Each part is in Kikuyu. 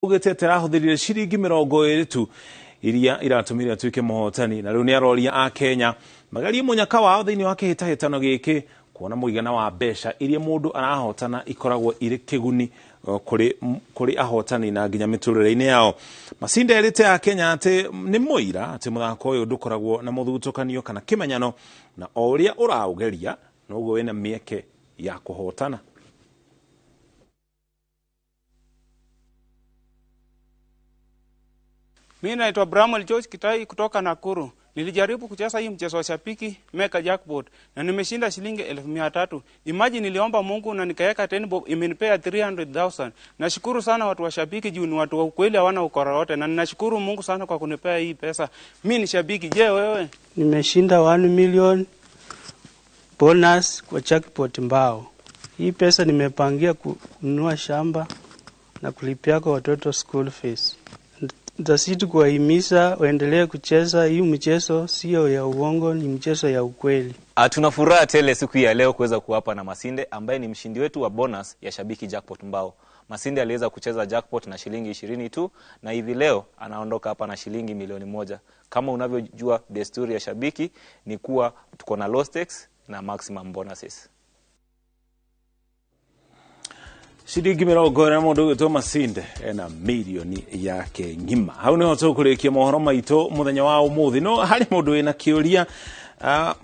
Augĩte atĩ arahũthĩrire ciringi 20 tu iria iratũmire atuĩke mũhotani, na rĩu nĩ aroria a Kenya magerie mũnyaka wao thĩinĩ wa kĩhĩtahĩtano gĩkĩ, kuona mũigana wa mbeca iria mũndũ arahotana ikoragwo irĩ kĩguni kũrĩ ahotani na nginya mĩtũrĩre-inĩ yao. Masinde erĩte a Kenya atĩ nĩ mũira atĩ mũthako ũyũ ndũkoragwo na mũthutũkanio kana kĩmenyano, na o ũrĩa ũraũgeria noguo wĩna mĩeke ya kũhotana. Mimi naitwa Bramwell George Kitai kutoka Nakuru. Nilijaribu kucheza hii mchezo wa Shabiki Mega Jackpot na nimeshinda shilingi 300,000. Imagine niliomba Mungu na nikaweka 10 bob, imenipea 300,000. Nashukuru sana watu wa Shabiki juu ni watu wa ukweli, hawana ukora wote, na ninashukuru Mungu sana kwa kunipea hii pesa. Mimi ni shabiki. Je, wewe? Nimeshinda 1 million bonus kwa jackpot mbao. Hii pesa nimepangia kununua shamba na kulipia kwa watoto school fees. Nitazidi kuwahimiza waendelee kucheza hii mchezo, sio ya uongo, ni mchezo ya ukweli. Tuna furaha tele siku hii ya leo kuweza kuwapa na Masinde ambaye ni mshindi wetu wa bonus ya Shabiki Jackpot mbao. Masinde aliweza kucheza jackpot na shilingi 20 tu, na hivi leo anaondoka hapa na shilingi milioni 1. Kama unavyojua desturi ya Shabiki ni kuwa tuko na low stakes na maximum bonuses. Ciringi 20 mũndũ ũgwĩtwo Masinde ena mirioni yake ng'ima. Hau nĩho tũkũrĩkia mohoro maitũ mũthenya wa ũmũthĩ. No harĩ mũndũ wĩna kĩũria,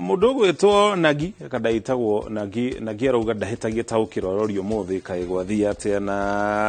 mũndũ ũgwĩtwo Nagi kandaitagwo Nagi, Nagi arauga ndahĩtagia taũkĩro arorio ũmũthĩ kaĩ gwathiĩ atĩa na